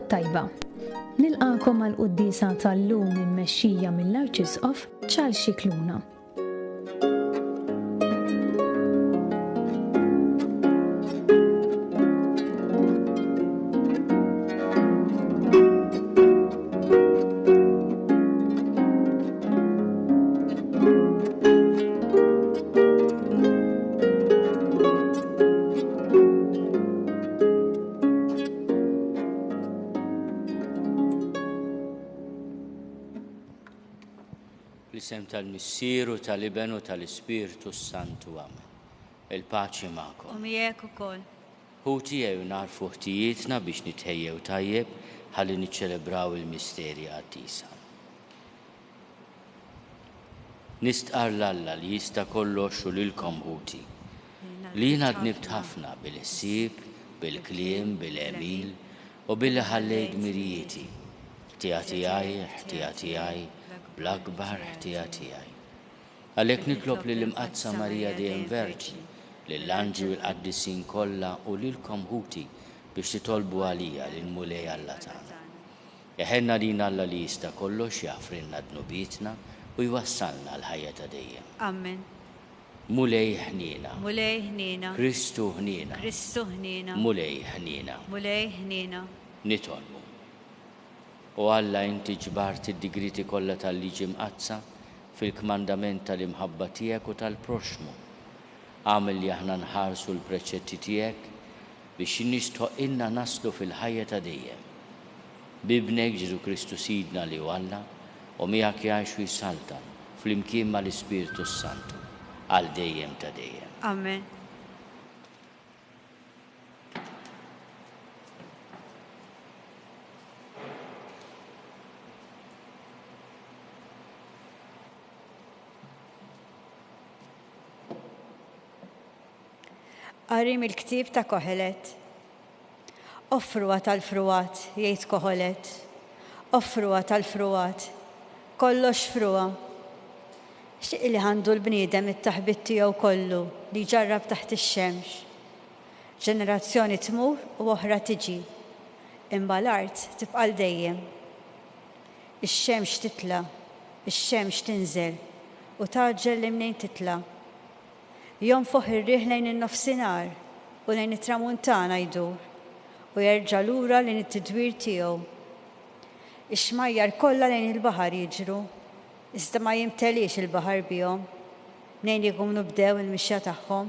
t-tajba. Nilqagħkom għall-quddiesa tal-lum immexxija mill-Arċisqof Charles Scicluna. Fl-isem tal-Missier u tal-Iben u tal-Ispirtu s-Santu. Amen. Il-paċi magħkom. U miegħek ukoll. Ħuti ejjew nagħrfu ħtijietna biex nitħejjew tajjeb ħalli niċċelebraw il-misteri qaddisa. Nistqarr 'l Alla li jista' kollox u lilkom ħuti, li jiena dnibt ħafna bil-ħsieb, bil-kliem, bil-għemil, u billi ħallejt dmirijieti. Ħtija tiegħi, ħtija tiegħi, bl-akbar ħtija tiegħi. Għalhekk nitlob lill-Imqaddsa Marija dejjem Verġni, lill-anġli u l-qaddisin kollha u lilkom ħuti biex titolbu għalija lill-Mulej Alla tagħna. Iħenn għalina Alla li jista' kollox jaħfrilna dnubietna u jwassalna għall-ħajja ta' dejjem. Amen. Mulej ħniena. Mulej ħniena. Kristu ħniena. Kristu ħniena. Mulej ħniena. Mulej ħniena. Nitolbu. O Alla inti ġbart id-digrieti kollha tal-Liġi Mqaddsa fil-kmandament tal-imħabba tiegħek u tal-proxxmu. Agħmel li aħna nħarsu l-preċetti tiegħek biex nistħoqqilna naslu fil-ħajja ta' dejjem. B'Ibnek Ġesù Kristu Sidna li hu Alla, u miegħek jgħix u jsaltan, flimkien mal-Ispirtu s-Santu, għal dejjem ta' dejjem. Amen. Qari mill-ktieb ta' Kohelet. Offruha tal-frugħat, jgħid Koħolet. Offruha tal-frugħat. Kollox frugħa. X'qligħ għandu l-bniedem mit-taħbit tiegħu kollu li jġarrab taħt ix-xemx? Ġenerazzjoni tmur u oħra tiġi, imma l-art tibqa' għal dejjem. Ix-xemx titla', ix-xemx tinżel, u tgħaġġel li mnejn titla'. Jonfoħ ir-riħ lejn in-nofsinhar u lejn it-tramuntana jdur, u jerġa' lura lejn it-tidwir tiegħu. Ix-xmajjar kollha lejn il-baħar jiġru, iżda ma jimteliex il-baħar bihom, mnejn ikunu bdew il-mixja tagħhom,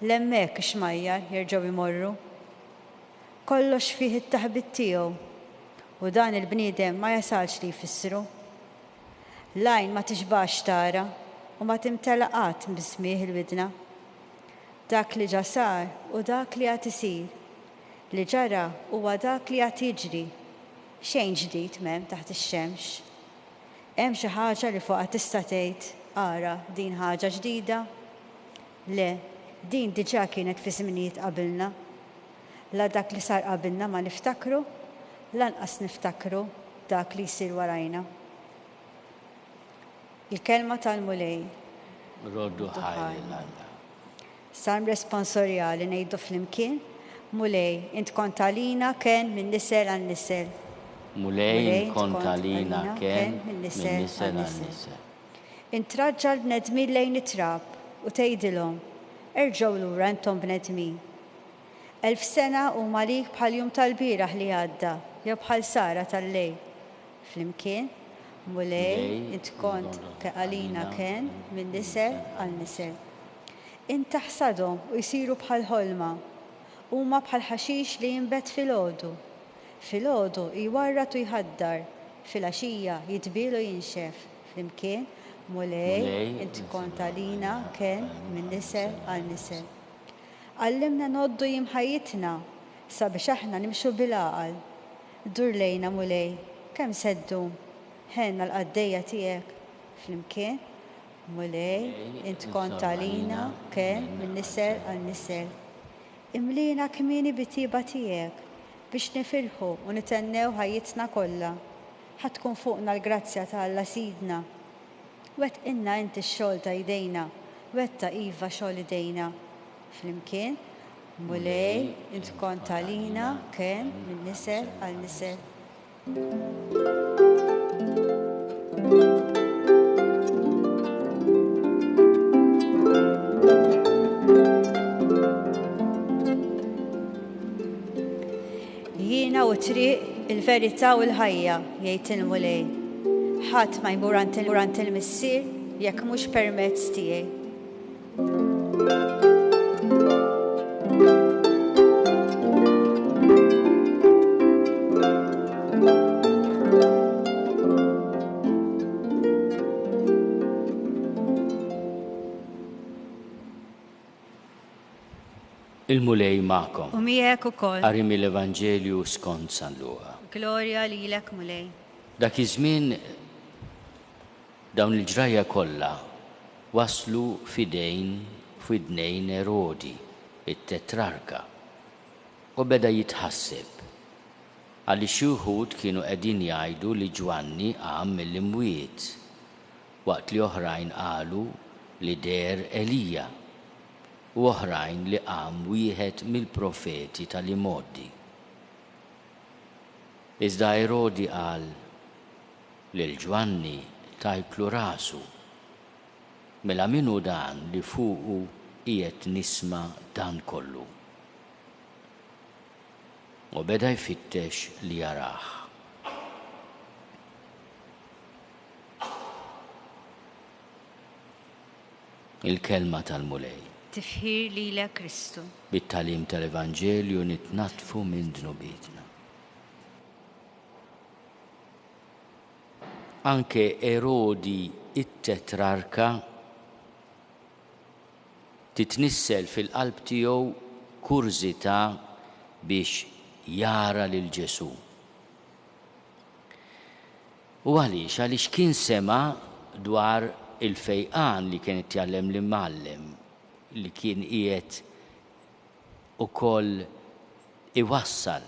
'l hemmhekk ix-xmajjar jerġgħu jmorru. Kollox fih it-taħbit tiegħu, u dan il-bniedem ma jasalx li jfissru. L-għajn ma tixbax tara u ma timtela qatt bi smigħ il-widna. Dak li ġa sar u dak li għad isir. Li ġara huwa dak li għad jiġri. Xejn ġdid m'hemm taħt ix-xemx. Hemm xi ħaġa li fuqha tista' tgħid, 'Ara, din ħaġa ġdida'? Le, din diġà kienet fi żminijiet qabilna. La dak li sar qabilna ma niftakru, lanqas niftakru dak li jsir warajna. Il-Kelma tal-Mulej. Roddu ħajr lil Alla. Salm responsorjali ngħidu flimkien, Mulej, int kont għalina kenn minn nisel għal nisel. Mulej, int kont għalina kenn minn nisel għal nisel. Int traġġa' l-bnedmin lejn it-trab u tgħidilhom, Erġgħu lura intom bnedmin. 1000 sena huma għalik bħal jum tal-bieraħ li għadda jew bħal sahra tal-lejl. Flimkien, Mulej, int kont għalina kenn minn nisel għal nisel. Int taħsadhom u jsiru bħal ħolma. Huma bħal ħaxix li jinbet filgħodu. Filgħodu jwarrad u jħaddar, filgħaxija jitbiel u jinxef. Flimkien, Mulej, int kont għalina kenn minn nisel għal nisel. Għallimna ngħoddu jiem ħajjitna, sabiex aħna nimxu bil-għaqal. Dur lejna, Mulej, kemm se ddum? Ħenn għall-qaddejja tiegħek. Flimkien, Mulej, int kont għalina kenn minn nisel għal nisel. Imliena kmieni bit-tjieba tiegħek, biex nifirħu u nithennew ħajjitna kollha. Ħa tkun fuqna l-grazzja ta' Alla Sidna. Wettqilna int ix-xogħol ta' jdejna, wettaq iva xogħol idejna. Flimkien, Mulej. Mulej, int kont għalina kenn minn nisel għal nisel. Jiena hu t-triq, il-verità u l-ħajja, jgħid il-Mulej. Ħadd ma jmur għand il-Missier jekk mhux permezz tiegħi. Il-Mulej magħkom. U miegħek ukoll. Qari mill-Evanġelju skont San Luqa. Glorja lilek Mulej. Dak iż-żmien Dawn il-ġrajja kollha waslu f'idejn f'widnejn Erodi, it-tetrarka, u beda jitħasseb, għaliex xi wħud kienu qegħdin jgħidu li Ġwanni qam mill-imwiet, waqt li oħrajn qalu li deher Elija, u oħrajn li qam wieħed mill-profeti tal-imgħoddi. Iżda Erodi qal, Lil Ġwanni tajtlu rasu. Mela min hu dan li fuqu qiegħed nisma' dan kollu? U beda jfittex li jarah. Il-Kelma tal-Mulej. Tifħir lilek Kristu. Bit-tagħlim tal-Evanġelju nitnaddfu minn dnubietna. Anke Erodi t-tetrarka titnissel fil-qalb tiegħu kurżità biex jara lil Ġesù. U għaliex? Għaliex kien sema' dwar il-fejqan li kien qed jgħallem l-Imgħallem, li kien qiegħed ukoll iwassal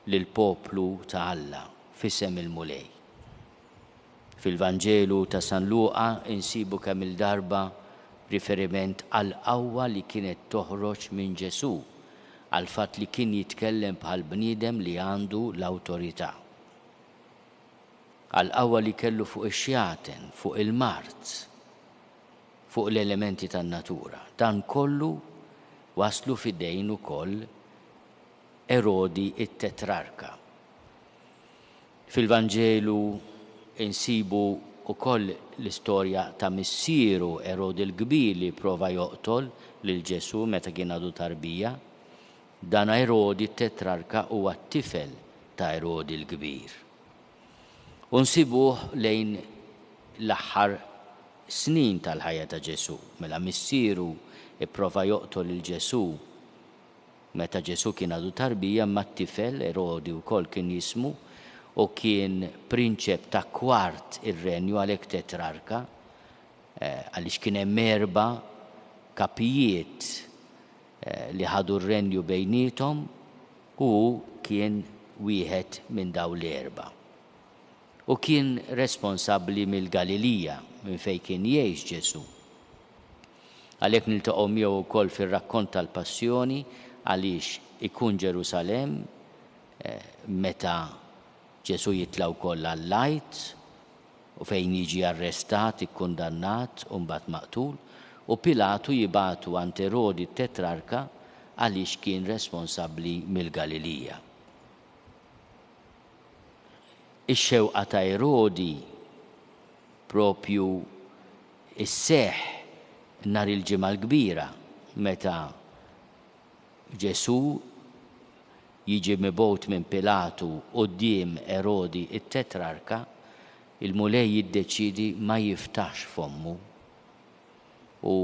lill-poplu ta' Alla f'isem il-Mulej. Fil-Vanġelu ta' San Luqa nsibu kemm-il darba riferiment għall-qawwa li kienet toħroġ minn Ġesù, għall-fatt li kien jitkellem bħal bniedem li għandu l-awtorità. Għall-qawwa li kellu fuq ix-xjaten, fuq il-mard, fuq l-elementi tan-natura. Dan kollu waslu f'idejn ukoll Erodi t-tetrarka. Fil-Vanġelu nsibu wkoll l-istorja ta' missieru Erodi l-Kbir li pprova joqtol lil Ġesù meta kien għadu tarbija. Dan Erodi t-tetrarka huwa t-tifel ta' Erodi l-Kbir. U nsibuh lejn l-aħħar snin tal-ħajja ta' Ġesù. Mela missieru pprova joqtol lil Ġesù Meta Ġesù kien għadu tarbija, imma t-tifel, Erodi wkoll kien jismu, u kien prinċep ta' kwart ir-renju, għalhekk tetrarka, għaliex kien hemm erba' kapijiet li ħadu r-renju bejniethom, u hu kien wieħed minn dawn l-erba'. U kien responsabbli mill-Galilija, minn fejn kien jgħix Ġesù. Għalhekk niltaqgħu miegħu wkoll fir-rakkont tal-Passjoni għaliex ikun Ġerusalemm meta Ġesù jitla' wkoll għall-Għid u fejn jiġi arrestat, ikkundannat u mbagħad maqtul, u Pilatu jibagħtu għand Erodi t-tetrarka għaliex kien responsabbli mill-Galilija. Ix-xewqa ta' Erodi propju sseħħ nhar il-Ġimgħa l-Kbira meta Ġesù jiġi mibgħut minn Pilatu quddiem Erodi t-tetrarka, il-Mulej jiddeċiedi ma jiftaħx fommu. U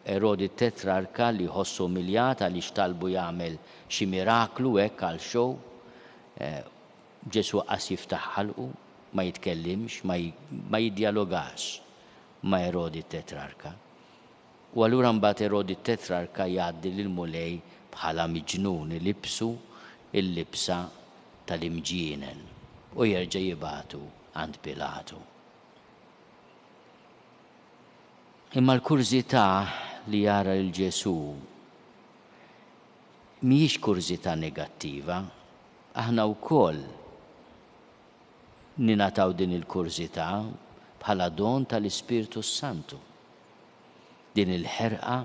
Erodi t-tetrarka li jħossu umiljat għaliex talbu jagħmel xi miraklu hekk għal show, Ġesù qas jiftaħ ħalqu, ma jitkellimx, ma jiddjalogax ma' Erodi t-tetrarka. U allura mbagħad Erodi t-tetrarka jgħaddi lill-Mulej bħala miġnun, ilibbsu l-libsa tal-imġienen u jerġa' jibagħtu għand Pilatu. Imma l-kurżità li jara lil Ġesù. Mhijiex kurżità negattiva, aħna wkoll ningħataw din il-kurżità bħala don tal-Ispirtu s-Santu. Din il-ħerqa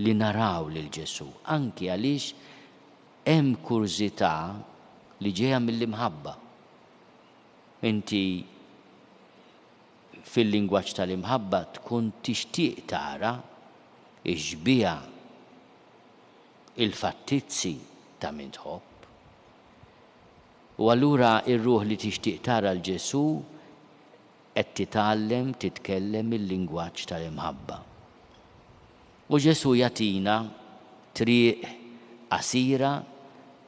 li naraw lil Ġesù, anki għaliex hemm kurżità li ġejja mill-imħabba. Inti fil-lingwaġġ tal-imħabba tkun tixtieq tara x-xbieha, il-fattizzi ta' min tħobb. U allura r-ruħ li tixtieq tara 'l Ġesù qed titgħallem titkellem il-lingwaġġ tal-imħabba. U Ġesù jagħtina triq qasira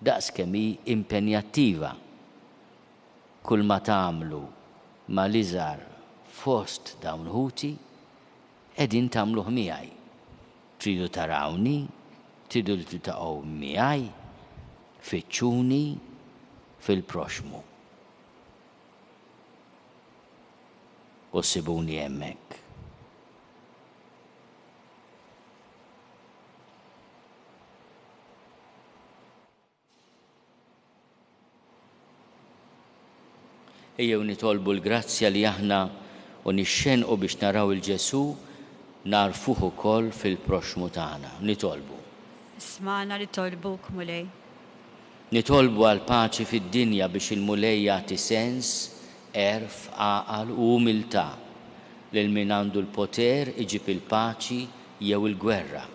daqs kemm hi impenjattiva. Kulma tagħmlu mal-iżgħar fost dawn ħuti, qegħdin tagħmluh miegħi. Tridu tarawni? Tridu li tiltaqgħu miegħi? Fittxuni fil-proxxmu. U ssibuni hemmhekk. Ejjew nitolbu l-grazzja li aħna u nixxennqu biex naraw 'il Ġesù nagħrfuh ukoll fil-proxxmu tagħna. Nitolbu. Ismagħna nitolbuk, Mulej. Nitolbu għall-paċi fid-dinja biex il-Mulej jagħti sens, għerf, għaqal u umiltà lil min għandu l-poter iġib il-paċi jew il-gwerra,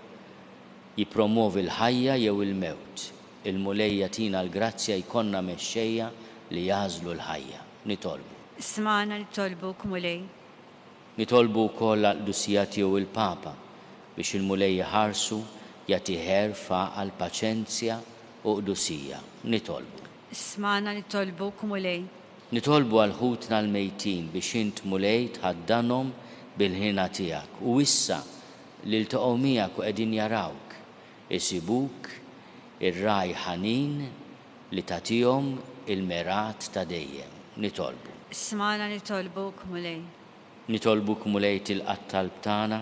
jippromwovi l-ħajja jew il-mewt. Il-Mulej jagħtina l-grazzja jkollna mexxejja li jagħżlu l-ħajja. Nitolbu. Ismagħna nitolbuk, Mulej. Nitolbu wkoll għall-Qdusija Tiegħu il-Papa, biex il-Mulej iħarsu, jagħtih għerf, għaqal, paċenzja u qdusija. Nitolbu. Ismagħna nitolbuk, Mulej. Nitolbu għal ħutna l-mejtin biex int, Mulej, tħaddanhom bil-hena tiegħek u issa li ltaqgħu miegħek u qegħdin jarawk, isibuk ir-ragħaj ħanin li tagħtihom il-mergħat ta' dejjem. Nitolbu. Ismagħna nitolbuk, Mulej. Nitolbuk, Mulej, tilqa' t-talb tagħna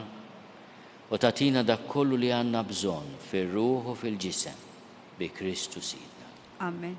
u tagħtina dak kollu li għandna bżonn fir-ruħ u fil-ġisem, bi Kristu Sidna. Amen.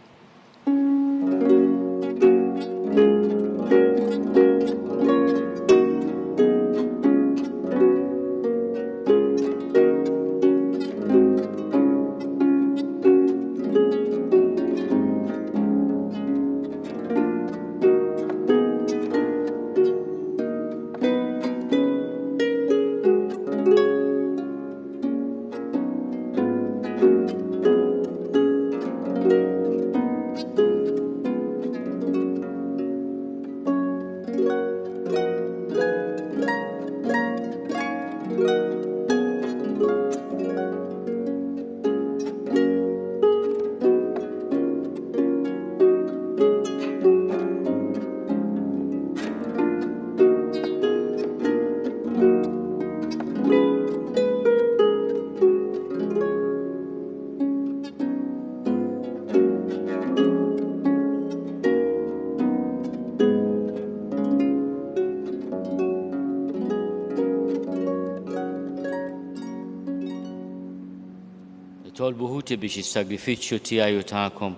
Nitolbu ħuti biex is-sagrifiċċju tiegħi u tagħkom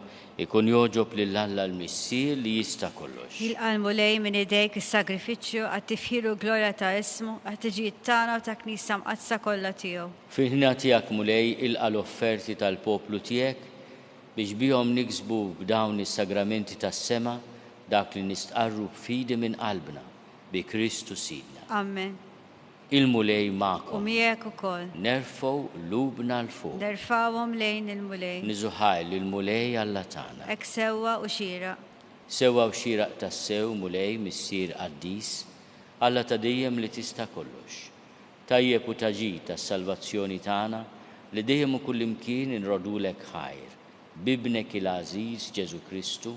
ikun jogħġob lil Alla l-Missier li jista' kollox. Jilqa' l-Mulej minn idejk is-sagrifiċċju għat-tifħir u l-glorja ta' ismu, għat-tiġijiet tagħna u tal-Knisja Mqaddsa kollha tiegħu. Fil-ħniena tiegħek, Mulej, ilqa' l-offerti tal-poplu tiegħek, biex bihom niksbu b'dawn is-sagramenti tas-sema dak li nistqarru b'fidi minn qalbna, bi Kristu Sidna. Amen. Il-Mulej magħkom. U miegħek ukoll. Nerfgħu qlubna 'l fuq. Nerfgħuhom lejn il-Mulej. Niżu ħajr lill-Mulej Alla tagħna. Hekk sewwa u xieraq. Sewwa u xieraq tassew, Mulej, Missier qaddis, Alla ta' dejjem li tista' kollox. Tajjeb u ta' ġid għas-salvazzjoni tagħna li dejjem u kullimkien inrodulek ħajr, b'Ibnek il-għażiż Ġesù Kristu,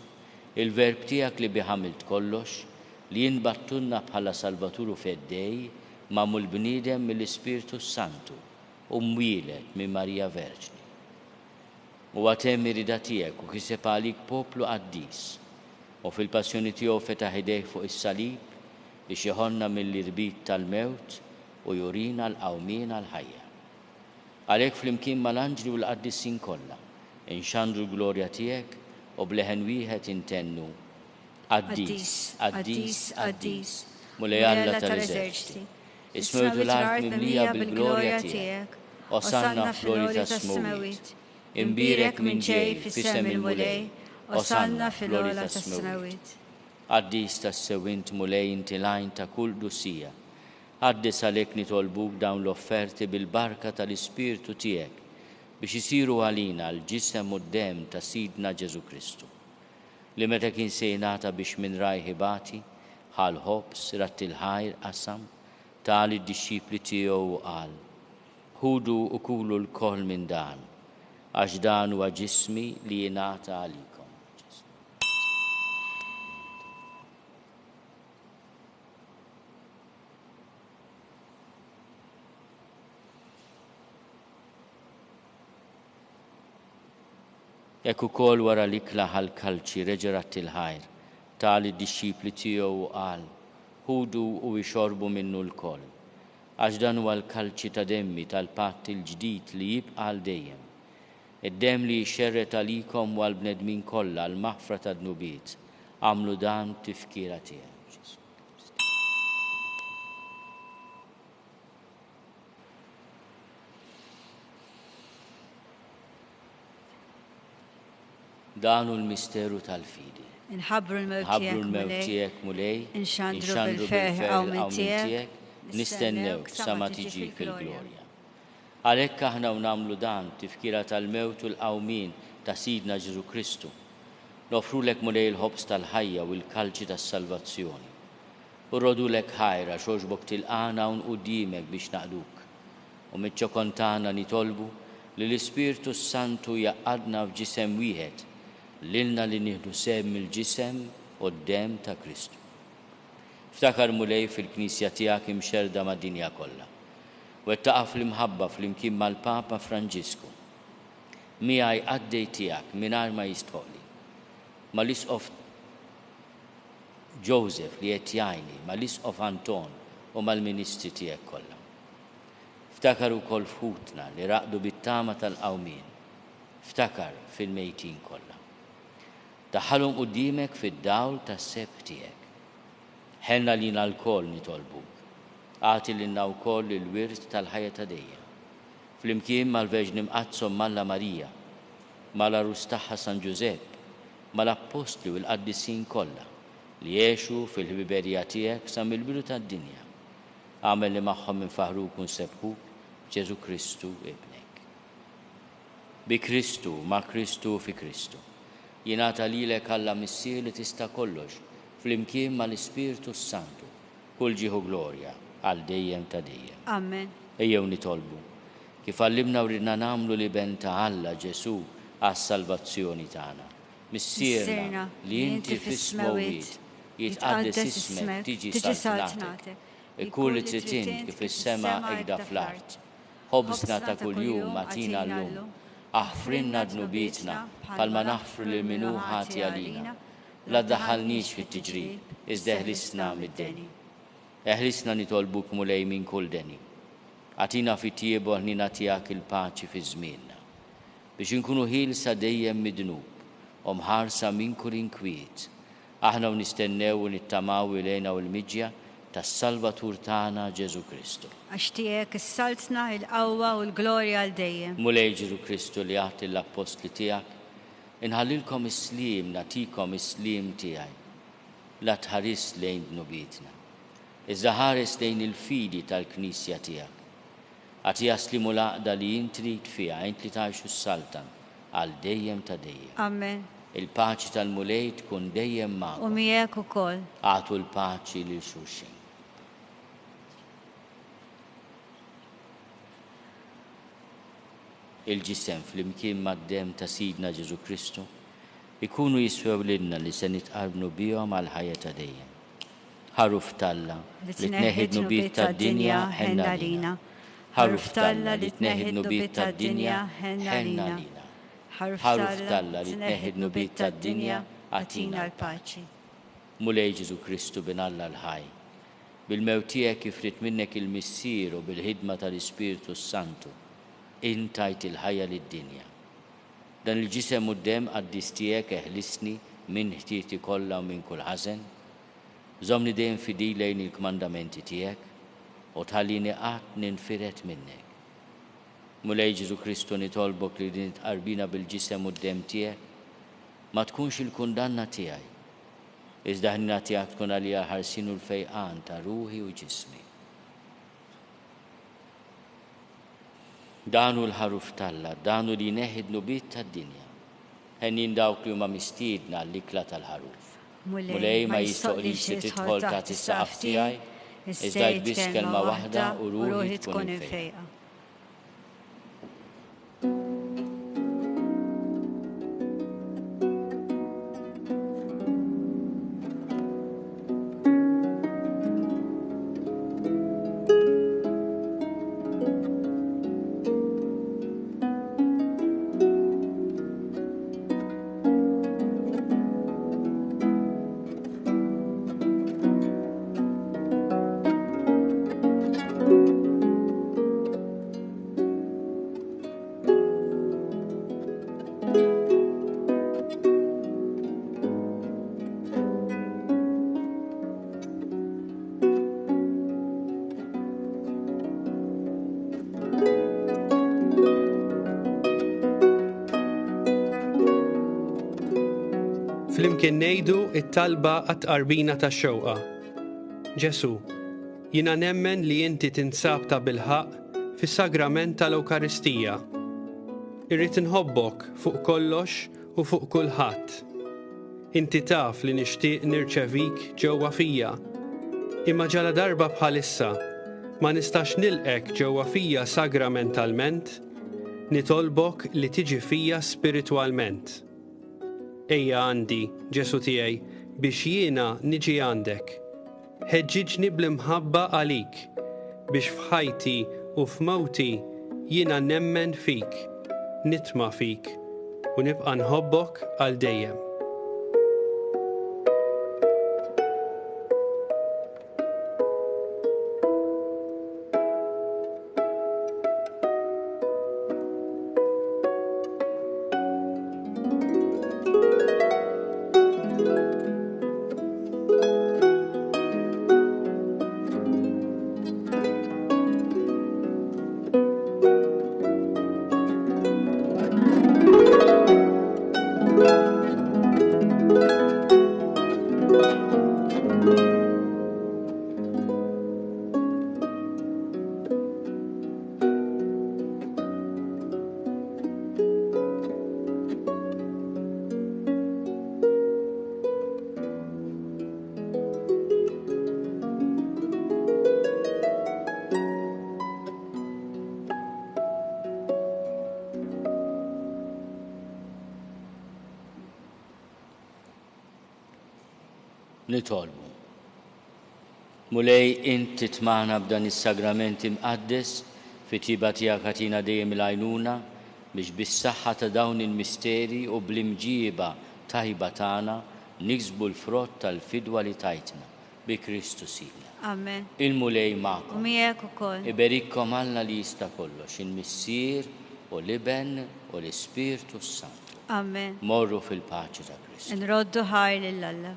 il-Verb tiegħek li bih għamilt kollox, li int bgħattulna bħala Salvatur u Feddej, magħmul bniedem mill-Ispirtu s-Santu u mwieled minn Marija Verġni. Huwa temm ir-rieda tiegħek u kiseb għalik poplu qaddis, u fil-passjoni tiegħu fetaħ idejh fuq is-salib biex jeħolna mill-irbit tal-mewt u jurina l-qawmien għall-ħajja. Għalhekk flimkien mal-anġli u l-qaddisin kollha, Inxandru l-glorja tiegħek u b'leħen wieħed intennu, Qaddis, qaddis, qaddis, Mulej Alla tal-eżerċti. Is-smewwiet u l-art mimlija bil-glorja tiegħek. Osanna fl-għoli tas-smewwiet. Imbierek min ġej f'isem il-Mulej, Osanna fil-għola tas-smewwiet. Qaddis tassew int Mulej inti l-għajn ta' kull qdusija. Qaddes għalhekk nitolbuk dawn l-offerti bil-barka tal-Ispirtu tiegħek biex isiru għalina l-ġisem u d-demm ta' Sidna Ġesù Kristu. Li meta kien se jingħata biex minn rajh ibati, ħa l-ħobż, radd il-ħajr, qasam, ta lid-dixxipli tiegħu u qal, Ħudu u kulu lkoll minn dan, għax dan huwa ġismi li jingħata għalikom. Hekk ukoll wara l-ikla ħa l-kalċi, reġa' radd il-ħajr, ta lid-dixxipli tiegħu u qal, Ħudu u ixorbu minnu lkoll. Għax dan huwa l-kalċi ta' demmi tal-patt il-ġdid li jibqa' għal dejjem. Id-demm li jixxerred għalikom u għall-bnedmin kollha għall-maħfra tad-dnubiet. Agħmlu dan b'tifkira tiegħi. Dan hu l-misteru tal-fidi. Inħabbru l-mewt tiegħek, l-mewt tiegħek, Mulej, inxandru bil-ferħ qawmien tiegħek, nistennewk sa ma tiġi fil-glorja. Għalhekk aħna u nagħmlu dan b'tifkira tal-mewt u l-qawmien ta' Sidna Ġesù Kristu. Noffrulek Mulej il-ħobż tal-ħajja u l-kalċi tas-salvazzjoni. U rrodulek ħajr għax għoġbok tilqagħna hawn quddiemek biex naqduk. U miċ-ċokon tagħna nitolbu li l-Ispirtu s-Santu jgħaqqadna f'ġisem wieħed, lilna li nieħdu sehem mill-ġisem u d-demm ta' Kristu. Ftakar, Mulej, fil-Knisja tiegħek imxerrda mad-dinja kollha. Wettaqha fl-imħabba flimkien mal-Papa Franġisku, miegħi qaddej tiegħek mingħajr ma jistħoqqli, mal-Isqof Joseph li qed jgħinni, mal-Isqof Anton u mal-ministri tiegħek kollha. Ftakar ukoll f'ħutna li raqdu bit-tama tal-qawmien. Ftakar fil-mejtin kollha. Daħħalhom quddiemek fid-dawl tas-sebħ tiegħek. Ħenn għalina lkoll nitolbuk. Agħti lilna wkoll il-wirt tal-ħajja ta' dejjem. Flimkien mal-Verġni Mqaddsa Omm Alla Marija, mal-Għarus tagħha San Ġużepp, mal-Appostli u l-qaddisin kollha li għexu fil-ħbiberija tiegħek sa mill-bidu tad-dinja. Agħmel li magħhom infaħħruk u nsebbħuk b'Ġesù Kristu, Ibnek. Bi Kristu, ma' Kristu u fi Kristu. Jingħata lilek Alla Missier li tista' kollox, flimkien mal-Ispirtu s-Santu, kull ġieħ u glorja, għal dejjem ta' dejjem. Amen. Ejjew nitolbu, kif għallimna u ridna nagħmlu l-Iben ta' Alla, Ġesù, għas-salvazzjoni tagħna. Missierna, li inti fis-smewwiet, jitqaddes ismek, tiġi saltnatek. Ikun li trid int kif fis-sema hekda fl-art. Ħobżna ta' kuljum agħtina llum. Aħfrilna dnubietna bħalma naħfru lil min hu ħati għalina. La ddaħħalniex fit-tiġrib, iżda eħlisna mid-deni. Eħlisna nitolbuk Mulej minn kull deni. Agħtina fit-tjieba u l-ħniena tiegħek il-paċi fi żmienna. Biex inkunu ħielsa dejjem mid-dnub u mħarsa minn kull inkwiet, aħna u nistennew u nittamaw il-hena u l-miġja tas-Salvatur tagħna Ġesù Kristu. Għax tiegħek is-saltna, il-qawwa u l-glorja għal dejjem. Mulej Ġesù Kristu li għedt lill-appostli tiegħek, Inħallilkom is-sliem, nagħtikom is-sliem tiegħi. La tħarisx lejn dnubietna, iżda ħares lejn il-fidi tal-Knisja tiegħek. Agħtiha s-sliem u l-għaqda li int trid fiha, int li tgħix u ssaltan għal dejjem ta' dejjem. Amen. Il-paċi tal-Mulej tkun dejjem U magħkom. miegħek ukoll. Agħtu l-paċi lil xulxin. Il-ġisem flimkien mad-demm ta' Sidna Ġesù Kristu jkunu jiswew lilna li se nitqarbnu bihom għall-ħajja ta' dejjem. Ħaruf t'Alla, li tneħħi d-dnubiet tad-dinja, ħenn għalina. Ħaruf t'Alla, li tneħħi d-dnubiet tad-dinja, ħenn għalina. Ħaruf t'Alla, li tneħħi d-dnubiet tad-dinja, agħtina l-paċi. Mulej Ġesù Kristu, Bin Alla l-ħaj, bil-mewt tiegħek kif ried minnek il-Missier u bil-ħidma tal-Ispirtu s-Santu, int tajt il-ħajja lid-dinja. Dan il-ġisem u d-demm qaddis tiegħek eħlisni minn ħtieti kollha u minn kull ħażen. Żommni dejjem fidil lejn il-kmandamenti tiegħek, u tħallini qatt ninfired minnek. Mulej Ġesù Kristu nitolbok li din it-tqarbina bil-ġisem u d-demm tiegħek ma tkunx il-kundanna tiegħi, iżda ħniena tiegħek tkun għalija l-ħarsien u l-fejqan ta' ruħi u ġismi. Dan hu l-Ħaruf t'Alla, dan hu li jneħħi d-dnubiet tad-dinja. Henjin dawk li huma mistiedna għall-ikla tal-Ħaruf. Mulej, ma jistoqlix li tidħol taħt is-saqaf tiegħi, iżda għid biss kelma waħda u ruħi tkun imfejqa. Flimkien ngħidu it-talba għat-tqarbina tax-xewqa. Ġesu, jiena nemmen li inti tinsab ta' bilħaqq fis-sagrament tal-Ewkaristija. Irrid inħobbok fuq kollox u fuq kulħadd. Inti taf li nixtieq nirċevik ġewwa fija. Imma ġaladarba bħalissa ma nistax nilqgħek ġewwa fija sagramentalment, nitolbok li tiġi fija spiritwalment. Ejja għandi, Ġesù tiegħi, biex jiena niġi għandek. Ħeġġiġni bl-imħabba għalik, biex f'ħajti u f'mewti jiena nemmen fik, nitma' fik, u nibqa' nħobbok għal dejjem. Nitolbu. Mulej, int titmagħna b'dan is-sagrament imqaddes, fit-tjieba tiegħek agħtina dejjem il-għajnuna biex bis-saħħa ta' dawn il-misteri u bl-imġieba tajba tagħna niksbu l-frott tal-fidwa li tajtna, bi Kristu Sidna. Amen. Il-Mulej magħkom. U miegħek ukoll. Iberikkom Alla li jista' kollox, il-Missier u l-Iben u l-Ispirtu s-Santu. Amen. Morru fil-paċi ta' Kristu. Nroddu ħajr lil Alla.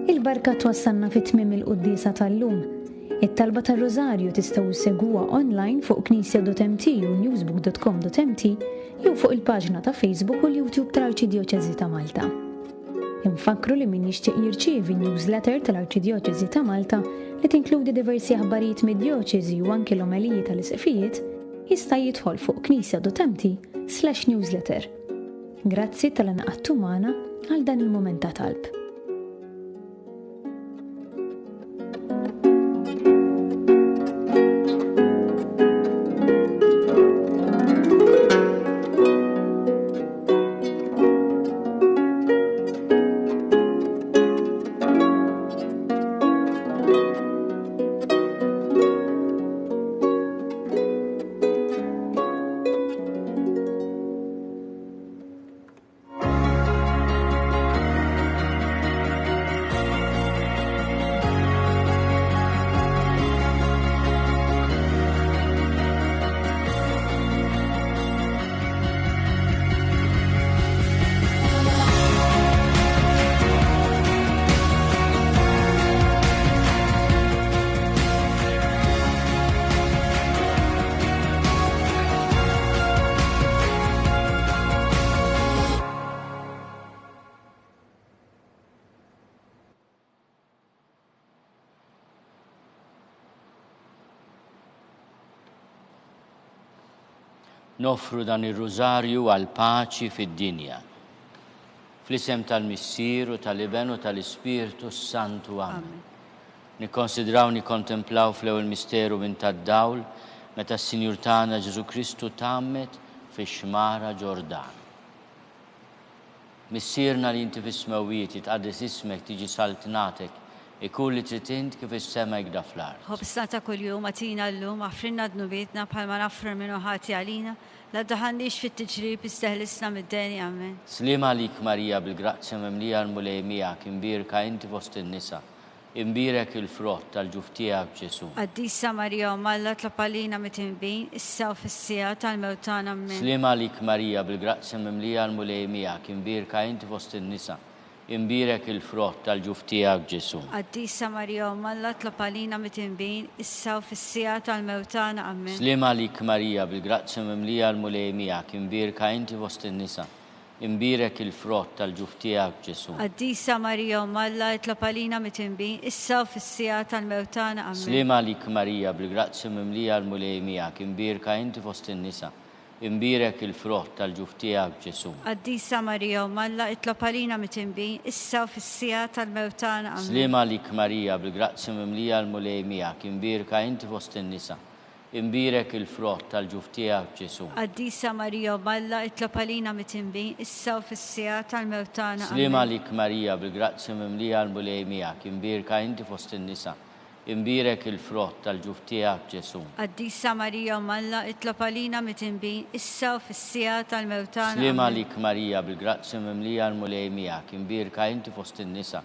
Il-barka twassalna fi tmiem il-quddiesa tal-lum. It-talba tar-Rużarju tistgħu ssegwuha online fuq knisja.mt u newsbook.com.mt jew fuq il-paġna ta' Facebook u l-YouTube tal-Arċidjoċeżi ta' Malta. Infakkru li min jixtieq jirċievi newsletter tal-Arċidjoċeżi ta' Malta li tinkludi diversi aħbarijiet mid-djoċeżi u anki l-omeliji tal-isqfijiet, jista' jidħol fuq knisja.mt/newsletter. Grazzi talli ngħaqadtu magħna għal dan il-mument ta' talb. Noffru dan ir-Rużarju għall-paċi fid-dinja. Fl-isem tal-Missier u tal-Iben u tal-Ispirtu s-Santu. Amen. Nikkonsidraw nikkontemplaw fl-ewwel misteru minn tad-dawl meta s-Sinjur tagħna Ġesù Kristu tgħammed fix-xmara Ġordan. Missierna li inti fis-smewwiet, jitqaddes ismek, tiġi saltnatek, ikun li trid int kif fis-sema hekk da fl-art. Ħobżna ta' kuljum agħtina llum, aħfrilna dnubietna bħalma naħfru 'l min hu ħati għalina, la ddaħħalniex fit-tiġrib iżda ħlisna mid-deni. Amen. Sliem għalik Marija bil-grazzja mimlija l-Mulej miegħek, imbierka inti fost in-nisa, Imbierek il-frott tal-ġuf tiegħek, Ġesù. Qaddisa Marija Omm Alla tlob għalina mitinbin, issa u fis-siegħa tal-mewt tagħna. Ammen. Sliem għalik Marija bil-grazzja mimlija l-Mulej miegħek, imbierka inti fost in-nisa, imbierek il-frott tal-ġuf tiegħek, Ġesù. Qaddisa Marija Omm Alla tlob għalina mitinbin, issa u fis-siegħa tal-mewt tagħna. Ammen. Sliem għalik Marija bil-grazzja mimlija l-Mulej miegħek, imbierka inti fost in-nisa, Imbierek il-frott tal-ġuf tiegħek, Ġesù. Qaddisa Marija Omm Alla, itlob għalina mitinbin, issa u fis-siegħa tal-mewt tagħna. Ammen. Sliem għalik Marija, bil-grazzja mimlija l-Mulej miegħek, imbierka inti fost in-nisa, imbierek il-frott tal-ġuf tiegħek, Ġesù. Qaddisa Marija Omm Alla, itlob għalina mitinbin, issa u fis-siegħa tal-mewt tagħna. Ammen. Sliem għalik Marija, bil-grazzja mimlija l-Mulej miegħek, imbierka inti fost in-nisa, Imbierek il-frott tal-ġuf tiegħek, Ġesù. Qaddisa Marija Omm Alla, itlob għalina mitinbin, issa u fis-siegħa tal-mewt tagħna. Ammen. Sliem għalik Marija, bil-grazzja mimlija l-Mulej miegħek, imbierka inti fost in-nisa, imbierek il-frott tal-ġuf tiegħek, Ġesù. Qaddisa Marija Omm Alla, itlob għalina mitinbin, issa u fis-siegħa tal-mewt tagħna. Sliem għalik Marija, bil-grazzja mimlija l-Mulej miegħek, imbierka inti fost in-nisa,